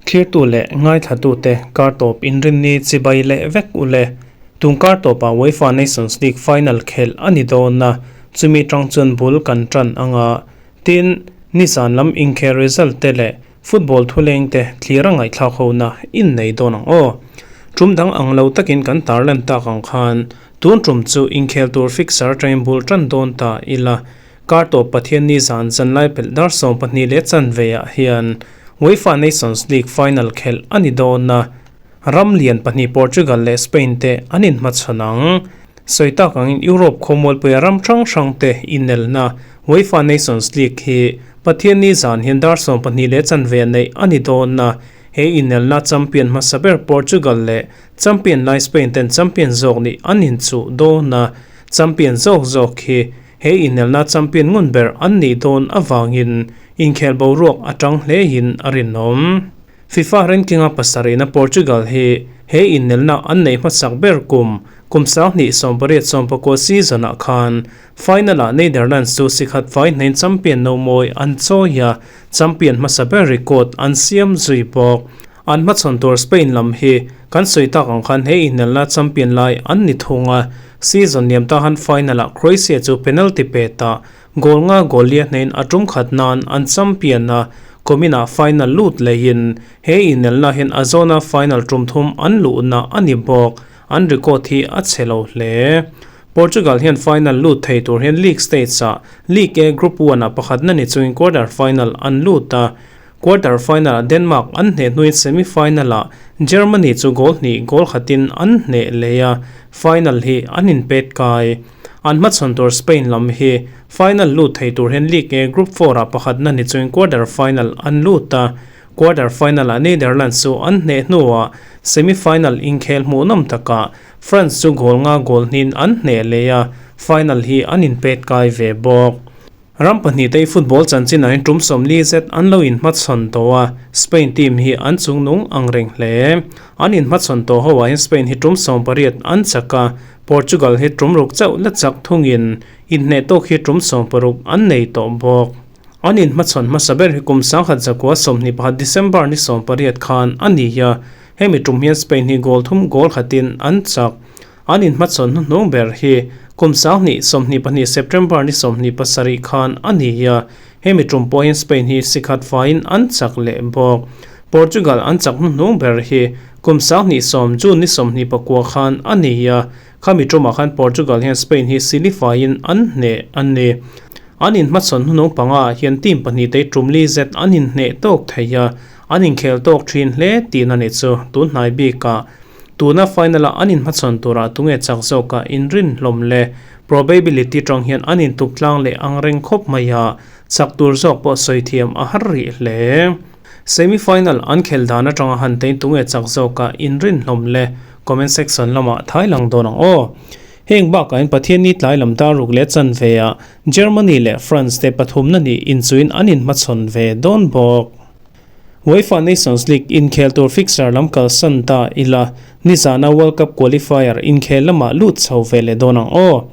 Thlirtu leh ngaithlatute kar tawp inrinni chibai leh vek u le. Tun kar tawpah UEFA Nations League final khelh a ni dawn a, chumi tang chuan bul kan tan ang a. Tin, nizan lam inkhel result te leh football thuleng te thlir a ngaihthlak hona innei dawn ang aw. Tum dang ang lo takin kan tarlan tak ang khan tun tum chu inkhel tur fixture atangin bul tan dawn ta ila. Kar tawp Pathianni zan zanlai pelh dar 12 leh chanve ah hian UEFA Nations League final khelh a ni dawn a, ram lian pahnih Portugal leh Spain te an inhmachhawn ang. Sawi tak angin Europe khawmualpuia ram hrang hrang te inelna UEFA Nations League hi Pathianni zan hian dar 12 leh chanve neih a ni dawn a, he inelna champion hmasa ber Portugal leh champion lai Spain ten champion zawk nih an inchuh dawn a, champion zawk zawk hi He inelna champion ngun ber an nih dawn avangin inkhel boruak a tang hlein a rinawm. FIFA ranking-a pasarihna Portugal hi he inelna an neih hmasak ber kum kum 2018 sawmpakua season-ah khan final-ah Netherlands chu sikhat fai hnain champion nomawi an chawi a, champion hmasa ber record an siam zui bawk. An hmachhawn tur Spain lam hi kan sawi tak ang khan he inelna champion lai an ni thung a, season liam ta han final-ah Croatia chu penalty pet ah goal nga goal lia hnein a tum khat nan an champion a, kuminah final lut leiin he inelna hian a zawna final tum thum an luhna a ni bawk, an record hi a chhe lo hle. Portugal hian final lut thei tur hian league stage-ah League A Group 1-ah pakhatna ni chungin quarter final an lut a, Quarter final-ah Denmark an hneh hnuin semi final-ah Germany chu goal hnih goal khatin an hneh leh a, final hi an inpet kai. An hmachhawn tur Spain lam hi final lut thei tur hian League A Group 4-ah pakhatna ni chungin quarter final an lut a, quarter final-ah Netherlands chu an hneh hnuah semi final inkhel hmuhnawm takah France chu goal nga goal hnihin an hneh leh a, final hi an inpet kai ve bawk. Ram pahnih te hi football chanchinah hian tum 40 zet an lo inhmachhawn tawh a, Spain team hi an chungnung ang reng hle. An inhmachhawn tawh ho ah hian Spain hi tum 18 an chak a, Portugal hi tum ruk chauh la chak thungin inhneh tawk hi tum 16 an nei tawh bawk. An inhmachhawn hmasa ber hi kum 1921 December ni 18 khan a ni a, hemi tum hian Spain hi goal thum goal khatin an chak. An inhmachhawn hnuhnung ber hi kum 2022 September ni 27 khan a ni a, hemi tum pawhin Spain hi sikhat faiin an chak leh bawk. Portugal an chak hnuhnung ber hi kum 2010 June ni 29 khan a ni a, khami tumah khan Portugal hian Spain hi sili faiin an hneh a ni. An inhmachhawn hnuhnung panga ah hian team pahnih te tum li zet an inhneh tawk thei a, an inkhel tawk thin hle tihna ni chu tun hnai bikah Tuna final-a an inhmachhawn turah tunge chak zawka inrin hlawm le? Probability tang hian an intuk tlang leh ang reng khawp mai a, chak tur zawk pawh sawi thiam a har rih hle. Semi final an khel dan atanga han tein tunge chak zawka inrin hlawm le? Comment section lamah thai lang dawn ang aw. Heng bakah hian Pathianni tlai lam dar ruk leh chanve ah Germany leh France te pathumna nih inchuin an inhmachhawn ve dawn bawk. UEFA Nations League inkhel tur fixture lam kalsan ta ila, nizana World Cup qualifier inkhel lamah lut chho ve leh dawn ang aw.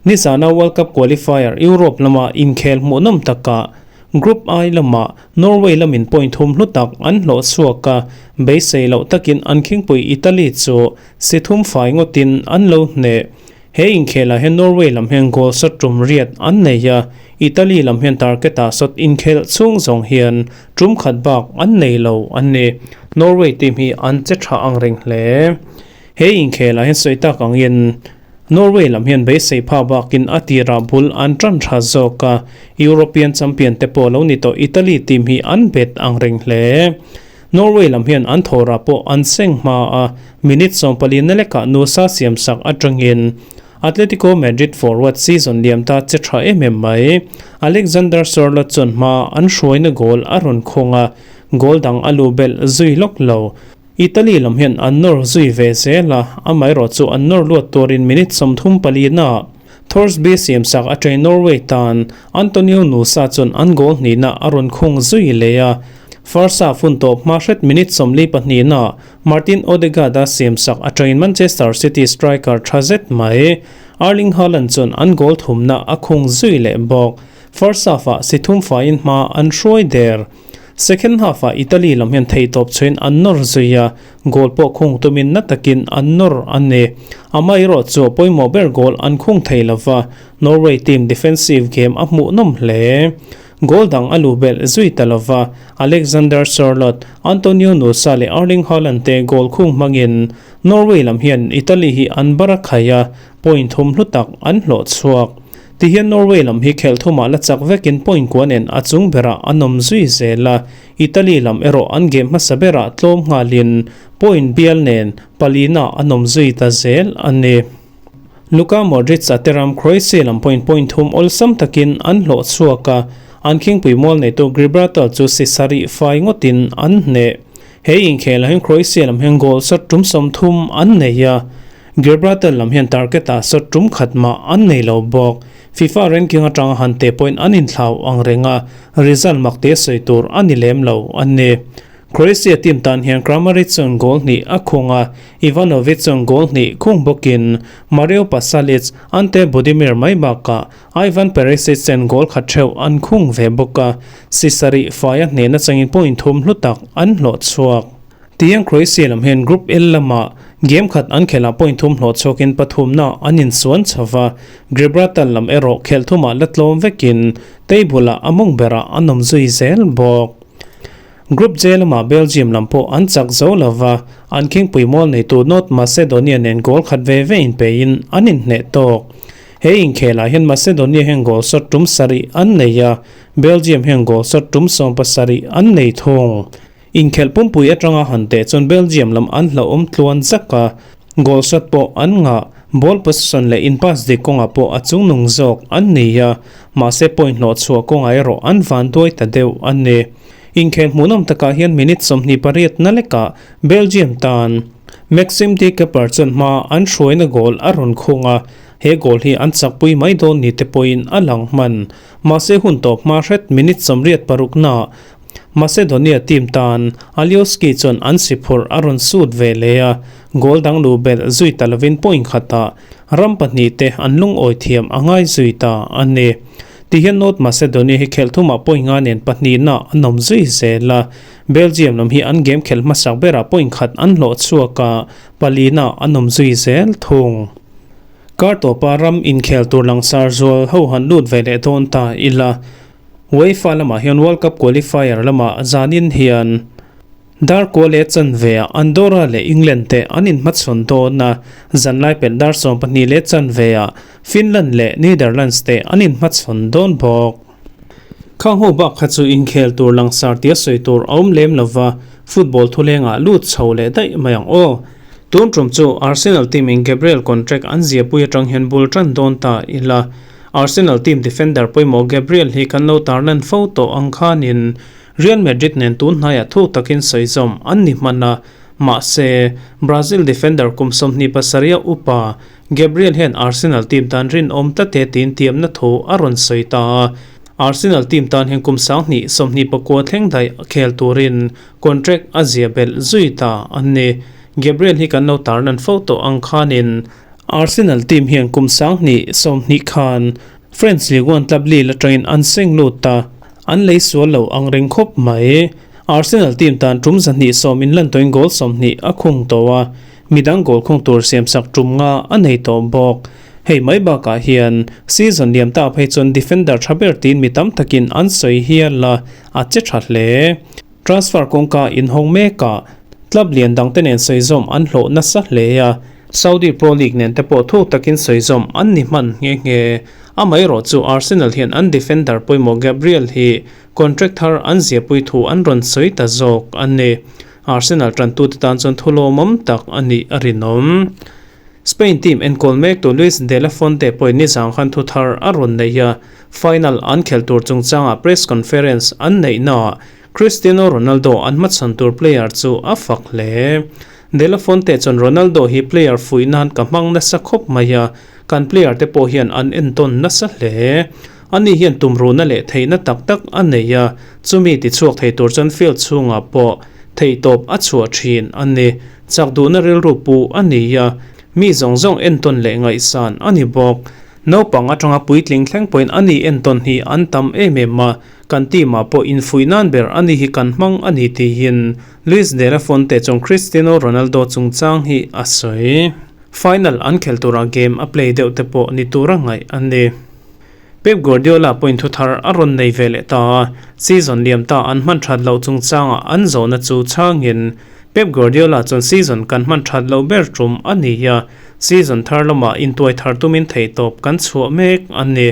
Nizana World Cup qualifier Europe lama inkhel hmuhnawm takah Group I lamah Norway lamin point thum hlu tak an hlawh chhuak a, beisei loh takin an khingpui Italy chu si thum fai ngawtin an lo hneh. He inkhelah hian Norway lam hian goal shot tum riat an nei a, Italy lam hian target-ah shot inkhelh chhung zawng hian tum khat bak an nei lo an ni. Norway team hi an che tha ang reng hle. He inkhelah hian sawi tak angin Norway lam hian beisei pha bakin a tirah bul an tan tha zawk a, European champion te pawh lo ni tawh Italy team hi an bet ang reng hle. Norway lam hian an thawrah pawh an seng hma a, minute 14 na lekah nusa siamsak atangin Atletico Madrid forward season liam ta che tha em em mai. Alexander Sorloth chuan hma an hruaina goal a rawn khawng a, goal dang a lu belh zui lawk lo. Italy lam hian an nawr zui ve zel a, amaherawh chu an nawr luat turin minute 34 na Thorsby siamsak atangin Norway tan Antonio Nusa chuan an goal hnihna a rawn khung zui leh a, first half hun tawp hma hret minute 42 na Martin Odegaard a siamsak atangin Manchester City striker tha zet mai Erling Haaland chuan an goal thumna a khung zui leh bawk. First half-ah si thum faiin hma an hruai der. Second half-ah Italy lam hian theihtawp chhuin an nawr zui a, goal pawh khung tumin na takin an nawr a ni. Amaherawh chu pawimawh ber goal an khung thei lova, Norway team defensive game a hmuhnawm hle. Goal dang a luh belh zui ta lova, Alexander Sørloth, Antonio Nusa leh Erling Haaland te goal khung hmangin Norway lam hian Italy hi an bar a khai a, point thum hlu tak an hlawh chhuak. Tihian Norway lam hi khelh thumah la chak vekin point kua nen a chung berah an awm zui zel a, Italy lam erawh an game hmasa berah tlawm nghalin point bial nen palina an awm zui ta zel a ni. Luka Modric a te ram Croatia lam pawhin point thum awlsam takin an hlawh chhuak a, an khingpui mual neitu Gibraltar chu si sarih fai ngawtin an hneh. He inkhel ah hian Croatia lam hian goal shot tum 30 an nei a, Gibraltar lam hian target ah shot tum khat mah an nei lo bawk. FIFA ranking atanga han te pawhin an inthlau ang reng a, result mak te sawi tur a ni lem lo a ni. Croatia team tan hian Kramaric chuan goal hnih a khung a, Ivanovic chuan goal hnih khung bawkin Mario Pasalic, Ante Budimir mai bakah Ivan Perisic chen goal khat theuh an khung ve bawk a, si sarih faia hnehna changin point thum hlu tak an hlawh chhuak. Tiang Croatia lam hian Group L lamah game khat an khelhah point thum hlawh chhuakin pathumna an insuan chho va, Gibraltar lam erawh khelh thumah la tlawm vekin table-ah a mawng berah an awm zui zel bawk. Group J lamah Belgium lam pawh an chak zo lo va, an khingpui mual neitu North Macedonia nen goal khat ve ve inpeiin an inhneh tawk. He inkhelah hian Macedonia hian goal shot tum sarih an nei a, Belgium hian goal shot tum 70 an nei thung. Inkhelh pumpui atanga han teh chuan Belgium lam an hlauhawm tluan zak a, goal shot pawh an ngah, ball possession leh in pass dik kawngah pawh a chungnung zawk an ni a, mahse point hlawh chhuah kawngah erawh an vanduai ta deuh a ni. Inkhel hmuhnawm takah hian minute 28 na lekah Belgium tan Maxim De Cuyper chuan hma an hruaina goal a rawn khung a, he goal hi an chakpui mai dawn ni te pawhin a lang hman. Mahse hun tawp hma hret minute 86 naah Macedonia team tan Alioski chuan an si phurh a rawn sut ve leh a, goal dang luh belh zui ta lovin point khatah ram pahnih te an lungawi thiam a ngai zui ta a ni. Tihian North Macedonia hi khelh thumah point nga nen pahnihna an awm zui zel a, Belgium lam hi an game khelh hmasak berah point khat an hlawh chhuak a, palina an awm zui zel thung. Kar tawpa ram inkhel tur langsar zual ho han lut ve leh dawn ta ila, UEFA lamah hian World Cup qualifier lamah zanin hian Dar kua leh chanve ah Andorra leh England te an inhmachhawn dawn a, zanlai pelh dar 12 leh chanve ah Finland leh Netherlands te an inhmachhawn dawn bawk. Khang ho bak kha chu inkhel tur langsar tia sawi tur a awm lem lova, football thulengah lut chho leh daih mai ang aw. Tun tum chu Arsenal team in Gabriel contract an ziapui atang hian bul tan dawn ta ila. Arsenal team defender pawimawh Gabriel hi kan lo tarlan fo tawh ang khanin Real Madrid nen tun hnaiah thuk takin sawizawm an ni hman a, mahse, Brazil defender kum 27 a upa Gabriel hian Arsenal team tan rinawm tlat e tiin tiamna thu a rawn sawi ta a. Arsenal team tan hian kum 2029 thleng daih khel turin contract a zia belh zui ta a ni. Gabriel hi kan lo tarlan fo tawh ang khanin Arsenal team hian kum 2020 khan French Ligue 1 club Lille atangin an seng lut a. An lei sual lo ang reng khawp mai. Arsenal team tan tum 210 inlan tawhin goal 20 a khung tawh a, midang goal khung tur siamsak tum nga a nei tawh bawk. Hei mai bakah hian season liam ta phei chuan defender tha ber tiin mi tam takin an sawi hial a, a che tha hle. Transfer kawngka inhawng mekah club lian dangte nen sawizawm an hlawh nasa hle a, Saudi Pro League nen te pawh thuk takin sawizawm an ni hman nghe nghe. Amaherawh chu Arsenal hian an defender pawimawh Gabriel hi contract thar an ziahpui thu an rawn sawi ta zawk a ni. Arsenal tantute tan chuan thu lawmawm tak a nih a rinawm. Spain team enkawl mektu Luis de la Fuente pawhin nizang khan thu thar a rawn nei a, final an khelh tur chungchangah press conference an neihnaah Cristiano Ronaldo an hmachhawn tur player chu a fak hle. De La Fuente chuan Ronaldo hi player fuih nan ka hmang nasa khawp mai a, kan player te pawh hian an entawn nasa hle. Ani hian tumruhna leh theihna tak tak a nei a, chumi tichhuak thei tur chuan field chhungah pawh theihtawp a chhuah thin a ni. Chak duhna rilru pu a ni a, mi zawng zawng entawn leh ngaihsan a ni bawk. Naupang atanga puitling thleng pawhin a ni entawn hi an tam em em a, kan team ah pawh infuih nan ber a ni hi kan hmang a ni tiin Luis de la Fuente chuan Cristiano Ronaldo chungchang hi a sawi. Final an khelh turah game a play deuh te pawh ni tura ngaih a ni. Pep Guardiola pawhin thu thar a rawn nei ve leh ta a, season liam ta an hman that loh chungchangah an zawhna chu chhangin Pep Guardiola chuan season kan hman that loh ber tum a ni a, season thar lamah intuai thar tumin theihtawp kan chhuah mek a ni.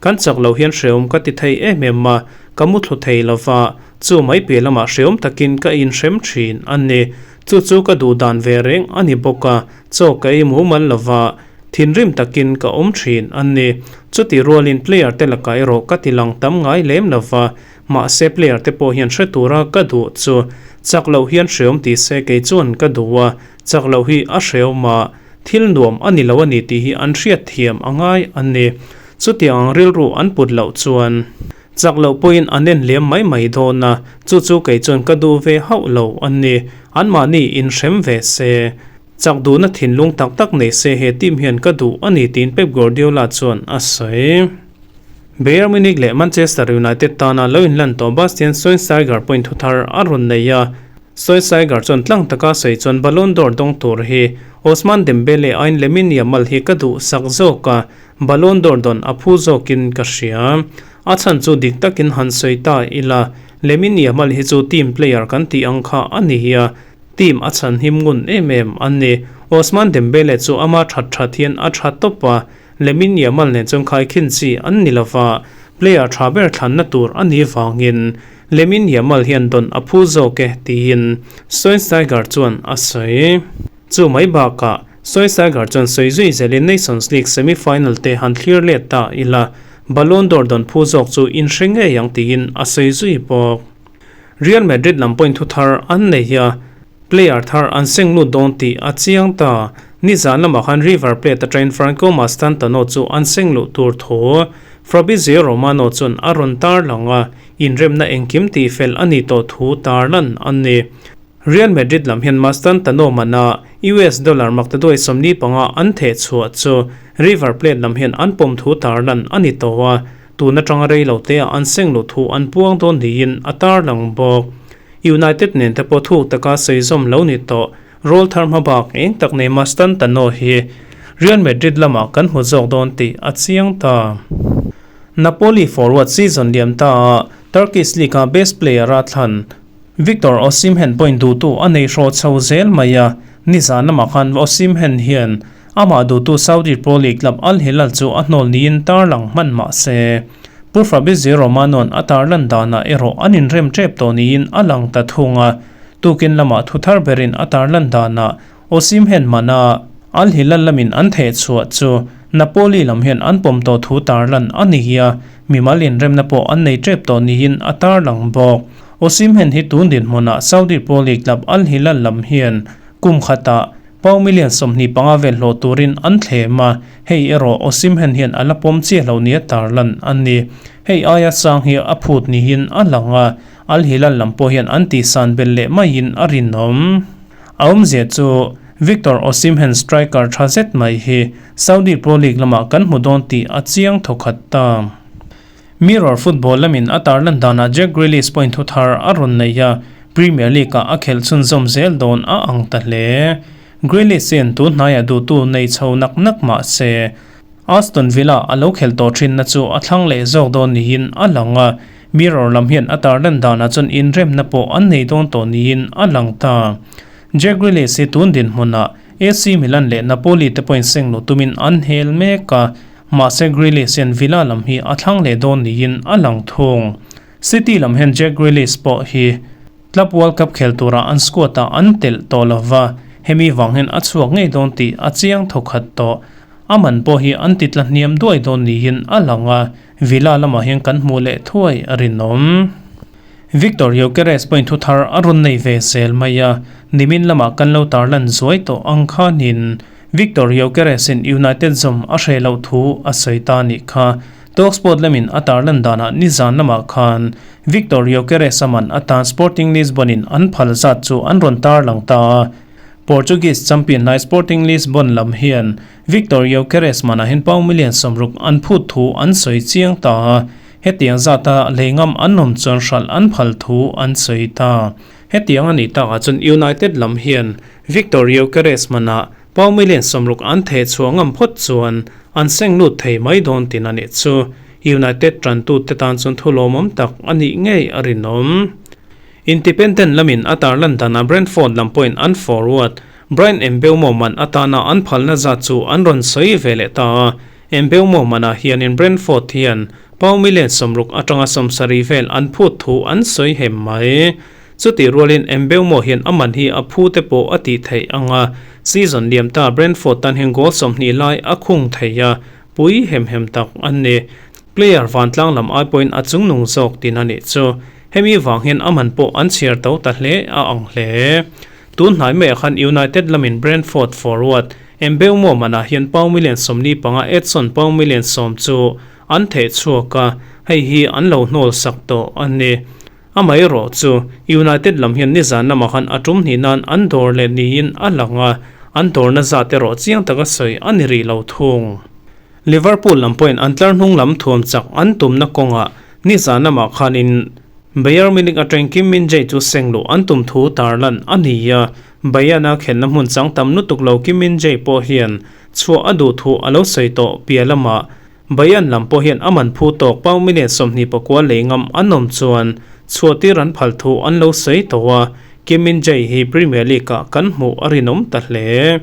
Kan chak loh hian hreawm ka ti thei em em a, ka muthlu thei lova, chu mai piah lamah hreawm takin ka inhrem thin a ni. Chu chu ka duh dan ve reng a ni bawk a, chaw ka ei mumal lova, Thinrim takin ka awm thin a ni. Chutih rualin player te lakah erawh ka ti lang tam ngai lem lo va, mahse player te pawh hian hre tura ka duh chu chak loh hian hreawm ti se kei chuan ka duh a, chak loh hi a hreawm a, thil nuam a ni lo a ni tih hi an hriat thiam a ngai a ni. Chutiang ang rilru an put loh chuan chak loh pawhin an en liam mai mai dawn a, chu chu kei chuan ka duh ve hauh lo a ni. Anmahni inhrem ve se. Chak duhna thinlung tak tak nei se he team hian ka duh a ni tiin Pep Guardiola chuan a sawi. Bayern Munich leh Manchester United tana lo inlan tawh Bastian Schweinsteiger pawhin thuthar a rawn nei a. Schweinsteiger chuan tlang taka sawi chuan Ballon d'Or dawng tur hi Ousmane Dembele aiin Lamine Yamal hi ka duh sak zawk a, Ballon d'Or dawn a phu zawkin ka hria. A chhan chu dik takin han sawi ta ila, Lamine Yamal hi chu team player kan tih ang kha a ni a, Team a chhan him ngun em em a ni. Ousmane Dembele chu ama that that hian a tha tawp a, Lamine Yamal nen chuan khaikhin chi an ni lova, player tha ber thlanna tur a nih vangin Lamine Yamal hian dawn a phu zawk e tiin Schweinsteiger chuan a sawi. Chu mai bakah Schweinsteiger chuan sawi zui zelin Nations League semi-final te han thlir let ta ila, Ballon d'Or dawn phu zawk chu inhre ngei ang tiin a sawi zui bawk. Real Madrid lam pawhin thu thar an nei a, player thar an seng lut dawn tih a chiang ta. Nizan lamah khan River Plate atangin Franco Mastantano chu an seng luh tur thu Fabrizio Romano chuan a rawn tarlang a, inremna engkim tihfel a ni tawh thu tarlan a ni. Real Madrid lam hian Mastantano mana US dollar maktaduai 45 an theh chhuah chu River Plate lam hian an pawm thu tarlan a ni tawh a, Tun atanga rei lo te ah an seng luh thu an puang dawn niin a tarlang bawk. United nen te pawh thuk taka sawi zawm lo ni tawh. Rawl thar hma bak eng tak nei Mastantano hi Real Madrid lamah kan hmu zawk dawn tih a chiang ta. Napoli forward season liam ta a Turkish League a best player a thlan Victor Osimhen pawhin duhtu a nei hraw chho zel mai a, nizan lamah khan Osimhen hian Amah duhtu Saudi Pro League club Al Hilal chu a hnawl niin tarlang hman mah se, Pu Fabrizio Romano-a'n a tarlan danah erawh an inrem tep tawh niin a lang ta thung a. Tukin lamah thu thar berin a tarlan danah Osimhen mana Al Hilal lamin an theh chhuah chu Napoli lam hian an pawm tawh thu tarlan a ni a, mimal inremna pawh an nei tep tawh niin a tarlang bawk. Osimhen hi tun dinhmunah Saudi Pro League club Al Hilal lam hian kum khatah Pau million 25 vel hlawh turin an thlem a, hei erawh Osimhen hian a la pawm chiah lo nia tarlan a ni. Hei aia sang hi a phut niin a lang a, Al Hilal lam pawh hian an tihsan belh leh maiin a rinawm. A awmzia chu Victor Osimhen striker tha zet mai hi Saudi Pro League lamah kan hmu dawn tih a chiang thawkhat ta. Mirror Football lamin a tarlan danah Jack Grealish pawhin thu thar a rawn nei a, Premier League-ah a khelh chhunzawm zel dawn a ang ta hle. Grealish hian tun hnaiah duhtu nei chho nak nak mah se, Aston Villa a lo khelh tawh thinna chu a thlang leh zawk dawn niin a lang a, Mirror lam hian a tarlan danah chuan inremna pawh an nei dawn tawh niin a lang ta. Jack Grealish hi tun dinhmunah AC Milan leh Napoli te pawhin seng luh tumin an hel mek a, Mahse Grealish hian Villa lam hi a thlang leh dawn niin a lang thung. City lam hian Jack Grealish pawh hi Club World Cup khel tura an squad ah an telh tawh lova, hemi vang hian a chhuak ngei dawn tih a chiang thawkhat tawh. A man pawh hi an ti tla hniam duai dawn niin a lang a, Villa lamah hian kan hmuh leh thuai a rinawm. Viktor Gyokeres pawhin thu thar a rawn nei ve zel mai a, nimin lamah kan lo tarlan zuai tawh ang khanin Viktor Gyokeres-in United zawm a hre loh thu a sawi ta nih kha. Talksport lamin a tarlan danah nizan lamah khan Viktor Gyokeres a man atan Sporting Lisbon-in an phal zat chu an rawn tarlang ta a. Portuguese champion hnai Sporting Lisbon lam hian Viktor Gyokeres manah hian pound million 60 an phut thu an sawi chiang ta a, hetiang zata lei ngam an awm chuan hralh an phal thu an sawi ta. Hetiang a nih takah chuan United lam hian Viktor Gyokeres manah pound million 60 an theh chhuah ngam phawt chuan an seng lut thei mai dawn tin a nih chu. United tantute tan chuan thu lawmawm tak a nih ngei a rinawm. Independent lamin a tarlan danah Brentford lam pawhin an forward Bryan Mbeumo man atana an phalna zat chu an rawn sawi ve leh ta a. Mbeumo manah hianin Brentford hian pound million 60 atanga 70 vel an phut thu an sawi hem mai. Chutih rualin Mbeumo hian a man hi a phu te pawh a tih theih ang a, season liam ta Brentford tan hian goal 20 lai a khung thei a, pui hem hem tak an ni. Player vantlang lam ai pawhin a chungnung zawk tin a nih chu. Hemi vang hian a man pawh an chhiar to ta hle a ang hle. Tun hnai maiah khan United lamin Brentford forward Mbeumo manah hian pound million 45 Edson pound million 10 chu an theh chhuak a, hei hi an lo hnawl sak tawh a ni. Amaherawh chu United lam hian nizan lamah khan a tum hnih nan an dawr leh niin a lang a, an dawrna zat erawh chiang taka sawi a ni rih lo thung. Liverpool lam pawhin an tlar hnung lam thuam chak an tumna kawngah nizan lamah khanin Bayern Munich atang Kim Min-jae chu seng luh an tum thu tarlan a ni a, Bayern-a khelhna hmun chang tam lutuk lo Kim Min-jae pawh hian chhuah a duh thu a lo sawi tawh piah lamah Bayern lam pawh hian a man phu tawk pound million 29 lei ngam an awm chuan chhuah tir an phal thu an lo sawi tawh a, Kim Min-jae hi Premier League-ah kan hmuh a rinawm ta hle.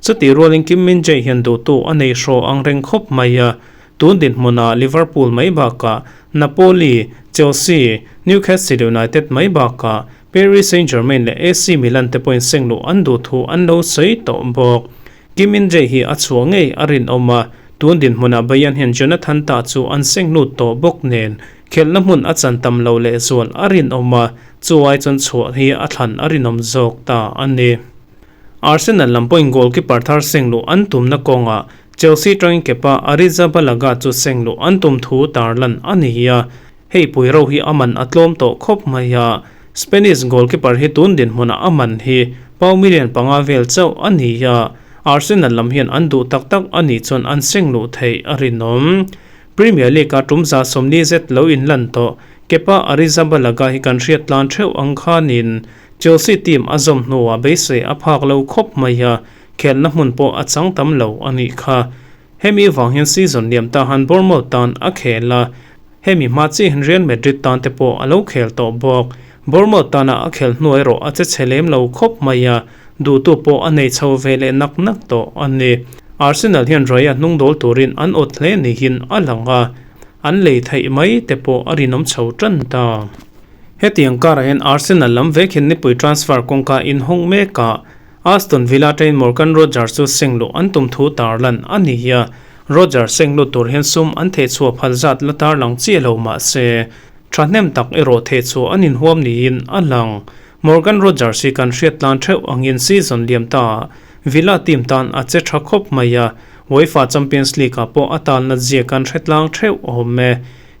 Chutih rualin Kim Min-jae hian duhtu a nei hraw ang reng khawp mai a, tun dinhmunah Liverpool mai bakah Napoli, Chelsea, Newcastle United mai bakah Paris Saint-Germain leh AC Milan te pawhin seng luh an duh thu an lo sawi tawh bawk. Kim Min-jae hi a chhuah ngei a rinawm a, tun dinhmunah Bayern hian Jonathan Tah chu an seng lut tawh bawk nen khelhna hmun a chan tam lo lehzual a rinawm a, chu ai chuan chhuah hi a thlan a rinawm zawk ta a ni. Arsenal lam pawhin goalkeeper thar seng luh an tumna kawngah Chelsea tangin Kepa Arrizabalaga chu seng luh an tum thu tarlan a ni a, hei pui ro hi a man a tlawm tawh khawp mai a, Spanish goalkeeper hi tun dinhmunah a man hi pound million panga vel chauh a ni a, Arsenal lam hian an duh tak tak a nih chuan an seng luh theih a rinawm. Premier League-a tum 140 zet lo inlan tawh Kepa Arrizabalaga hi kan hriat tlan theuh ang khanin Chelsea team a zawm hnuah beisei a phak lo khawp mai a, khelhna hmun pawh a chang tam lo a nih kha. Hemi vang hian season liam ta han Bournemouth tan a khel a, hemi hma chiah hian Real Madrid tan te pawh a lo khel tawh bawk. Bournemouth tana a khel hnu erawh a che chhe lem lo khawp mai a, duhtu pawh a nei chho ve leh nak nak tawh a ni. Arsenal hian Raya hnung dawl turin an awt hle niin a lang a, an lei theih mai te pawh a rinawm chho tan ta. Hetiang karah hian Arsenal lam vek hian nipui transfer kawngka inhawng mekah Aston Villa train Morgan Rogers chu seng luh an tum thu tarlan a ni a. Rogers seng lut tur hian sum an thehchhuah phal zat la tarlang chiah lo mah se, thahnem tak erawh thehchhuah an inhuam niin a lang. Morgan Rogers hi kan hriat tlan theuh angin season liam ta Villa team tan a che tha khawp mai a, UEFA Champions League ah pawh a talna zia kan hre tlang theuh awm e.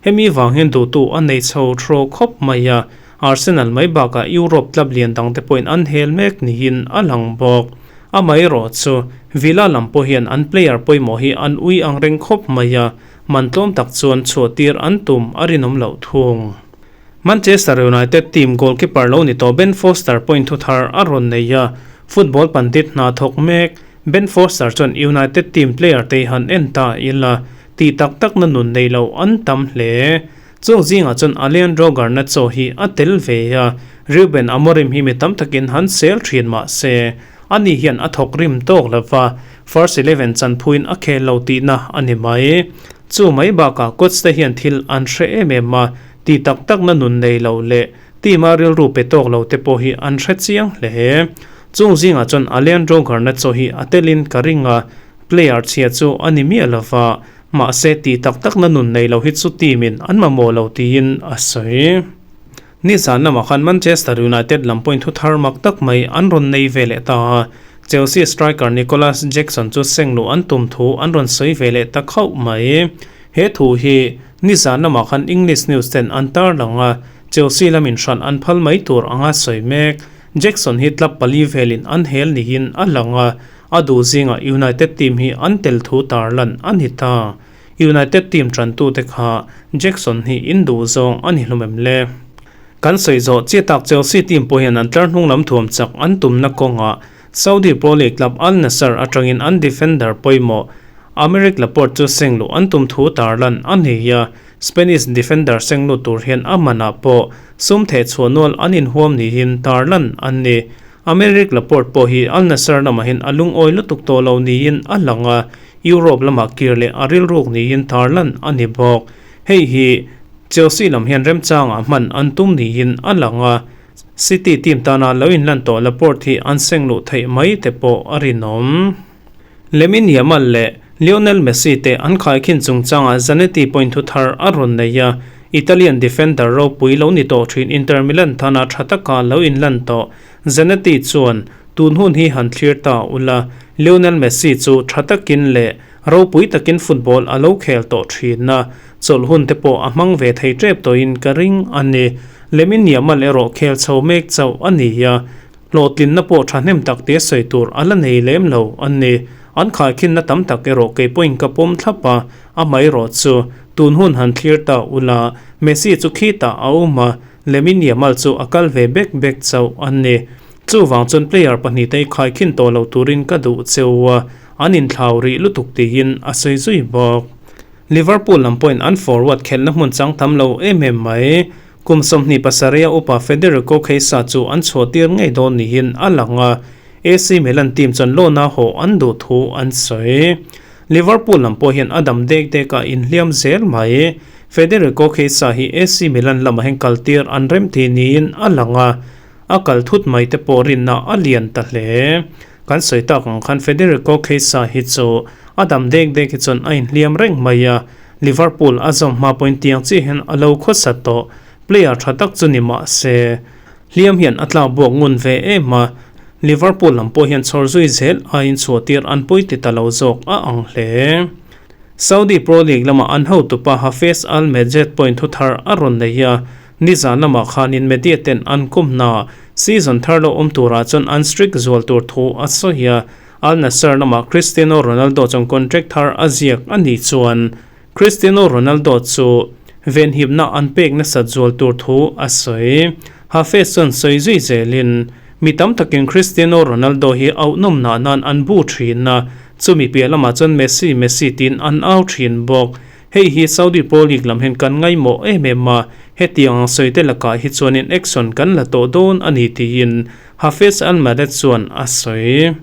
Hemi vang hian duhtu a nei chho thraw khawp mai a, Arsenal mai bakah Europe club lian dangte pawhin an hel mek niin a lang bawk. Amaherawh chu Villa lam pawh hian an player pawimawh hi an ui ang reng khawp mai a, man tlawm tak chuan chhuah tir an tum a rinawm loh thung. Manchester United team goalkeeper lo ni tawh Ben Foster pawhin thu thar a rawn nei a, football pandit hna thawk mek Ben Foster chuan United team player te han en ta ila, tih tak takna nun nei lo an tam hle. Chung zingah chuan Alejandro Garnacho hi a tel ve a, Ruben Amorim hi mi tam takin han sel thin mah se, ani hian a thawk rim tawk lo va, first eleven chanphuiin a khel lo tihna a ni mai. Chu mai bakah coach te hian thil an hre em em a, tih tak takna nun nei lo leh team-a rilru pe tawk lo te pawh hi an hre chiang hle. Chung zingah chuan Alejandro Garnacho hi a telin ka ring a, Player chhia chu a ni miah lo va, mahse tih tak takna nun nei lo hi chu team in an mamawh lo tiin a sawi. Nizan lamah khan Manchester United lam pawhin thu thar mak tak mai an rawn nei ve leh ta a, Chelsea striker Nicolas Jackson chu seng luh an tum thu an rawn sawi ve leh ta khauh mai. He thu hi nizan lamah khan English news ten an tarlang a, Chelsea lamin hran an phal mai tur anga sawi mek. Jackson hi club pali velin an hel niin a lang a, a duh zingah United team hi an tel thu tarlan a ni ta. United team tantute kha Jackson hi in duh zawng a ni hlawm em le? Kan sawi zawh chiah tak Chelsea team pawh hian an tlar hnung lam thuam chak an tumna kawngah Saudi Pro League club Al Nassr atangin an defender pawimawh Aymeric Laporte chu seng luh an tum thu tarlan a ni a, Spanish defender seng lut tur hian a manah pawh sum theh chhuah nual an inhuam niin tarlan an ni. Aymeric Laporte pawh hi Al Nassr lamah hian a lungawi lutuk tawh lo niin a lang a, Europe lamah kir leh a rilruk niin tarlan a ni bawk. Hei hi Chelsea lam hian remchangah hman an tum niin a lang a, City team tana lo inlan tawh Laporte hi an seng luh theih mai te pawh a rinawm. Lamine Yamal leh Lionel Messi te an khaikhin chungchangah Zanetti point thu thar a rawn nei a, Italian defender ropui lo ni tawh thin Inter Milan tana tha taka lo inlan tawh Zanetti chuan tun hun hi han thlir ta ula, Lionel Messi chu tha takin leh ropui takin football a lo khel tawh thin a, chawlh hun te pawh a hmang ve thei tep tawhin ka ring a ni. Lamine Yamal erawh khel chho mek chauh a ni a, Hlawhtlinna pawh thahnem tak te sawi tur a la nei lem lo a ni. An khaikhinna tam tak erawh kei pawhin ka pawm thlap a, amaherawh chu tun hun han thlir ta ula, Messi chu khitah a awm a, Lamine Yamal chu a kal ve bek bek chauh a ni. Chuvang chuan player pahnihte i khaikhin tawh lo turin ka duh cheu a, an inthlau rih lutuk tiin a sawi zui bawk. Liverpool lam pawhin an forward khelhna hmun chang tam lo em em mai. Kum 27 a upa Federico Chiesa chu an chhuahtir ngei dawn niin a lang a, AC Milan team chuan loan a haw an duh thu an sawi. Liverpool lam pawh hian a dam dek dek a inhliam zel mai. Federico Chiesa hi AC Milan lamah hian kaltir an rem ti niin a lang a, a kal thut mai te pawh rinna a lian ta hle. Kan sawi tak ang khan Federico Chiesa hi chu a dam dek dek hi chuan a inhliam reng mai a, Liverpool a zawm hma pawhin tiang chiah hian a lo khawsa tawh. Player tha tak chu ni mah se, hliam hian a tlak buak ngun ve em a, Liverpool lam pawh hian chhawr zui zel aiin chhuahtir an pawi ti ta lo zawk a ang hle. Saudi Pro League lamah an hotupa Hafez Al Majed pawhin thu thar a rawn nei a, nizan lamah khanin media ten an kumna season thar lo awm turah chuan an strict zual tur thu a sawi a, Al Nassr lamah Cristiano Ronaldo chuan contract thar a ziak a nih chuan Cristiano Ronaldo chu venhimna an pek nasat zual tur thu a sawi. Hafez chuan sawi zui zelin, Mi tam takin Cristiano Ronaldo hi auhnawm nah nan an bu thin a, chumi piah lamah chuan Messi, Messi tiin an au thin bawk. Hei hi Saudi Pro League lam hian kan ngaihmawh em em a, hetiang ang sawi te lakah hi chuanin action kan la tawh dawn a ni tiin Hafez Al-Madad chuan a sawi.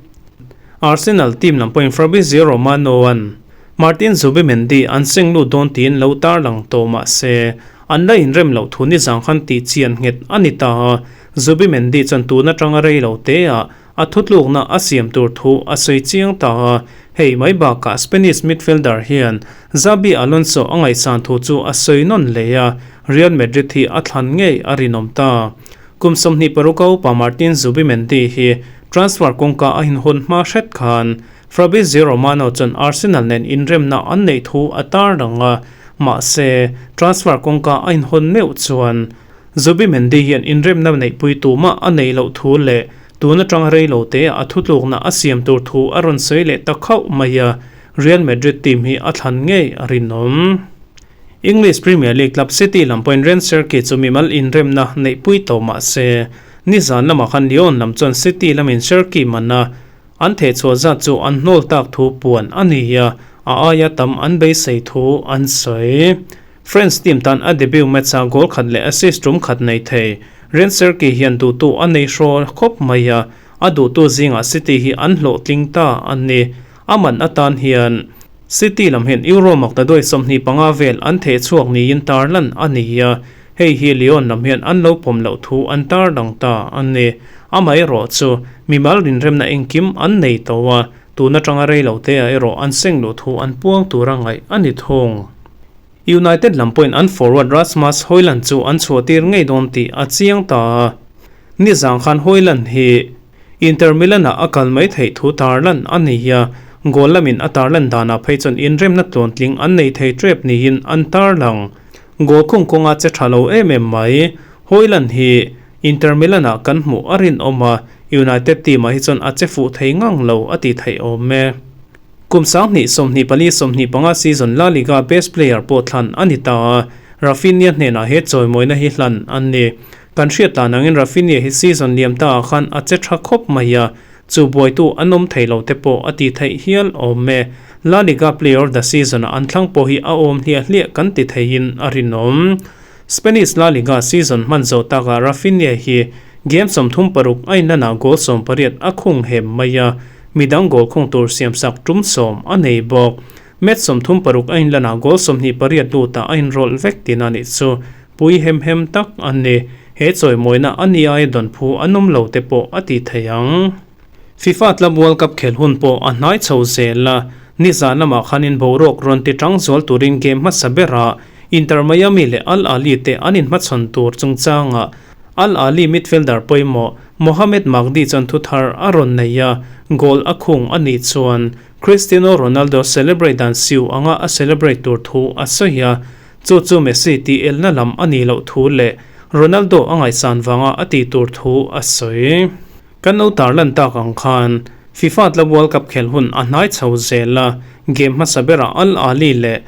Arsenal team lam pawhin Fabrizio Romano-a'n Martin Zubimendi an seng lut dawn tiin lo tarlang tawh mah se, an la inrem loh thu nizang khan tih chian nghet a ni ta a. Zubimendi chuan tun atanga rei lo teah a thutlukna a siam tur thu a sawi chiang ta a. Hei mai bakah Spanish midfielder hian Xabi Alonso a ngaihsan thu chu a sawi nawn leh a, Real Madrid hi a thlan ngei a rinawm ta. Kum 26 a upa Martin Zubimendi hi transfer kawngka a inhawn hma hret khan Fabrizio Romano chuan Arsenal nen inremna an neih thu a tarlang a, mahse, transfer kawngka a inhawn meuh chuan Zubimendi hian inremna neihpui tumah a neih loh thu leh tun atanga rei lo te a thutlukna a siam tur thu a rawn sawi leh ta khauh mai a, Real Madrid team hi a thlan ngei a rinawm. English Premier League club City lam pawhin Ren Cherki chu mimal inremna neihpui tawh mah se, nizan lamah khan Lyon lam chuan City lamin Cherki man a, an thehchhuah zat chu an hnawl tak thu puan a ni a, a aia tam an beisei thu an sawi. France team tan a debut match-a goal khat leh assist tum khat nei thei Ren Cherki hian duhtu a nei hrawl khawp mai a, a duhtu zingah City hi an hlawhtling ta a ni. A man atan hian City lam hian Euro maktaduai 25 vel an theh chhuak niin tarlan a ni a, hei hi Lyon lam hian an lo pawm loh thu an tarlang ta a ni. Amaherawh chu mimal rinremna engkim an nei tawh a, tun atanga rei lo te ah erawh an seng luh thu an puang tura ngaih a ni thung. United lam pawhin an forward Rasmus Hojlund chu an chhuahtir ngei dawn tih a chiang ta a, nizang khan Hojlund hi Inter Milan-ah a kal mai theih thu tarlan a ni a, goal lamin a tarlan danah phei chuan inremna tluantling an nei thei tep niin an tarlang. Goal khung kawnga che tha lo em em mai. Hojlund hi Inter Milan ah kan hmuh a rinawm a, United team ah hi chuan a che fuh thei ngang lo a tih theih awm e. Kum 2024 25 season La Liga best player pawh thlan a ni ta a, Raphinha hnenah he chawimawina hi hlan an ni. Kan hriat dan angin Raphinha hi season liam ta ah khan a che tha khawp mai a, chu buaitu an awm thei lo te pawh a tih theih hial awm e. La Liga player of the season ah an thlang pawh hi a awm hliah hliah kan ti theiin a rinawm. Spanish La Liga season hman zawh takah Raphinha hi game 36 a inlanah goal 18 a khung hem mai a, midang goal khung tur siamsak tum 10 a nei bawk. Match 36 a inlanah goal 28 lutah a inrawlh vek tin a nih chu pui hem hem tak a ni. He chawimawina a ni aia dawn phu an awm lo te pawh a ti thei ang. FIFA Club World Cup khelh hun pawh a hnai chho zel a, nizan lamah khanin boruak rawn ti tang zual turin game hmasa berah Inter Miami leh Al Ahly te an inhmachhawn tur chungchangah Al Ahly midfielder pawimawh Mohamed Magdy chuan thu thar a rawn nei a, goal a khung a nih chuan Cristiano Ronaldo celebrate dan siu anga a celebrate tur thu a sawi a, chu chu Messi tih elna lam a nih loh thu leh Ronaldo a ngaihsan vanga a tih tur thu a sawi. Kan lo tarlan tak ang khan FIFA Club World Cup khelh hun a hnai chho zel a, game hmasa berah Al Ahly leh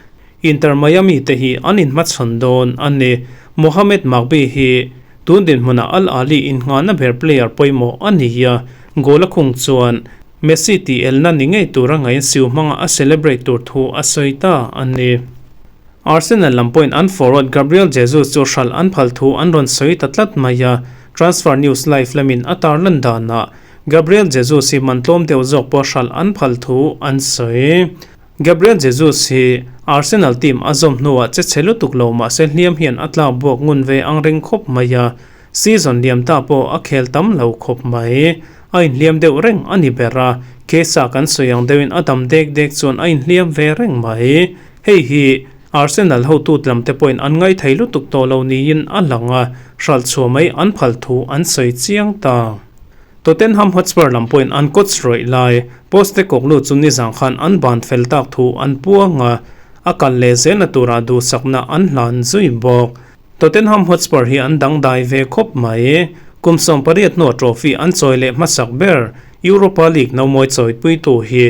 Inter Miami te hi an inhmachhawn dawn a ni. Mohamed Magbi hi tun dinhmunah Al Ahly innghahna ber player pawimawh a ni a, goal a khung chuan Messi tih elna ni ngei tura ngain siu hmanga a celebrate tur thu a sawi ta a ni. Arsenal lam pawhin an forward Gabriel Jesus chu hralh an phal thu an rawn sawi ta tlat mai a, Transfer News Live lamin a tarlan danah Gabriel Jesus hi man tlawm deuh zawk pawh hralh an phal thu an sawi. Gabriel Jesus hi Arsenal team a zawm hnuah che chhe lutuk lo mahse hliam hian a tlak buak ngun ve ang reng khawp mai a, season liam ta pawh a khel tam lo khawp mai. A inhliam deuh reng a ni ber a, case-a kan sawi ang deuhin a dam dek dek chuan a inhliam ve reng mai. Hei hi Arsenal hotu lam te pawhin an ngaithei lutuk tawh lo niin a lang a, hralh chhuah mai an phal thu an sawi chiang ta. Tottenham Hotspur lam pawhin an coach rawih lai Postecoglou chu nizang khan an ban fel tak thu an puang a, a kal leh zelna turah duhsakna an hlan zui bawk. Tottenham Hotspur hi an dangdai ve khawp mai. Kum 18 hnua trophy an chawi leh hmasak ber Europa League nomawi chawipuitu hi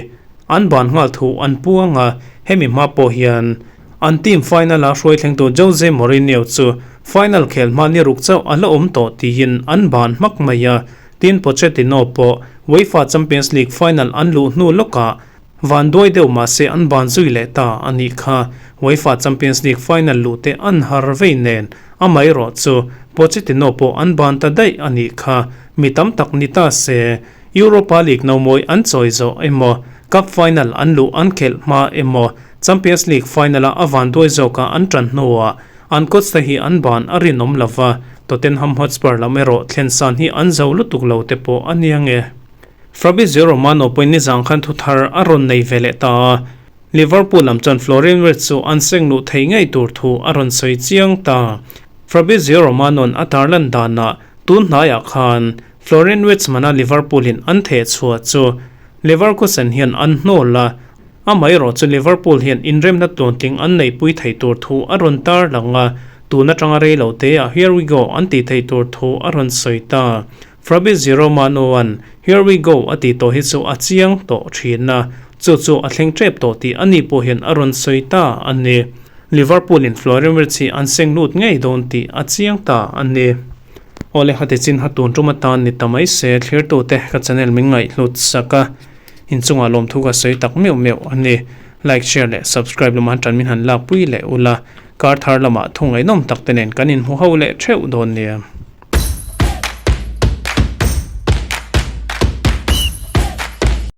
an ban nghal thu an puang a, hemi hma pawh hian an team final-a hruai thlengtu Jose Mourinho chu final khel hma ni ruk chauh a la awm tawh tiin an ban hmak mai a, tin Pochettino pawh UEFA Champions League final an luh hnu lawkah van duai deuh mahse an ban zui leh ta a nih kha. UEFA Champions League final luh te an har vei nen amaherawh chu Pochettino pawh an ban ta daih a nih kha. Mi tam tak ni ta se Europa League nomawi an chawi zawh emaw, Cup final an luh an khelh hma emaw, Champions League final-a a vanduai zawka an tan hnuah an coach te hi an ban a rinawm lo va, Tottenham Hotspur lam erawh thlen san hi an zo lutuk lo te pawh a nia nge. Fabrizio Romano pawhin nizang khan thu thar a rawn nei ve leh ta a, Liverpool lam chuan Florian Wirtz chu an seng luh thei ngei tur thu a rawn sawi chiang ta. Fabrizio Romano-a'n a tarlan danah tun hnaiah khan Florian Wirtz mana Liverpool in an theh chhuah chu Leverkusen hian an hnawl a, amaherawh chu Liverpool hian inremna tluantling an neihpui thei tur thu a rawn tar lang a, tun atanga rei lo te ah Here we go an tih theih tur thu a rawn sawi ta. Fabrizio Romano-a'n Here we go a tih tawh hi chu a chiang tawh thin a, chu chu a thleng tep tawh tih ani pawh hian a rawn sawi ta a ni. Liverpool in Florian Wirtz hi an seng lut ngei dawn tih a chiang ta a ni. Awle hati chin ha tun tum atan ni ta mai se thlirtute ka channel min ngaihhlut sak a, inchungah lawmthu ka sawi tak meuh meuh a ni. Like, share leh subscribe lama han tan min han lakpui leh ula, kar thar lamah thu ngaihnawm tak te nen kan inhmu ho leh theuh dawn nia.